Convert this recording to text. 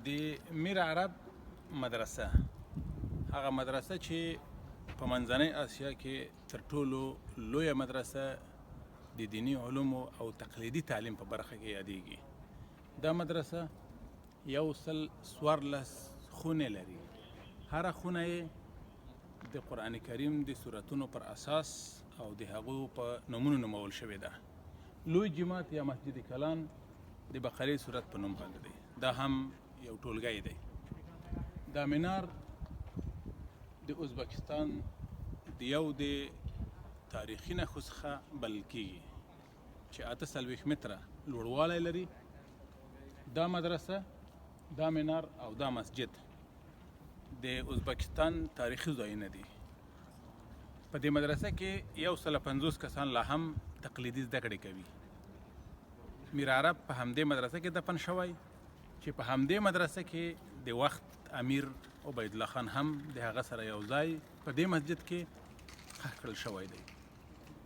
د میر عرب مدرسه، هغه مدرسه چې په منځنۍ اسیا کې تر ټولو لویه مدرسه د دیني علومو او تقلیدي تعلیم په برخه کې یادېږي. دا مدرسه 114 خونې لري. هره خونه یې د قرآن کریم د سورتونو پر اساس او د هغو په نومونو نومول شوې ده. لوی جومات یا مسجد کلان د بقرې سورت په نوم باندې دی، دا هم یو ټولګی دی. دا منار د ازبکستان د یو د تاریخي نښو څخه بلل کیږي چې 48 متره لوړوالی لري. دا مدرسه، دا منار او دا مسجد د ازبکستان تاریخي ځایونه دي. په دې مدرسه کې 150 کسان لا هم تقلیدي زده کړې کوي. میر عرب په همدې مدرسه کې دفن شوی چې په همدې مدرسه کې د وخت امیر عبیدالله خان هم د هغه سره یو ځای په دې مسجد کې ښخ کړل شوی دی.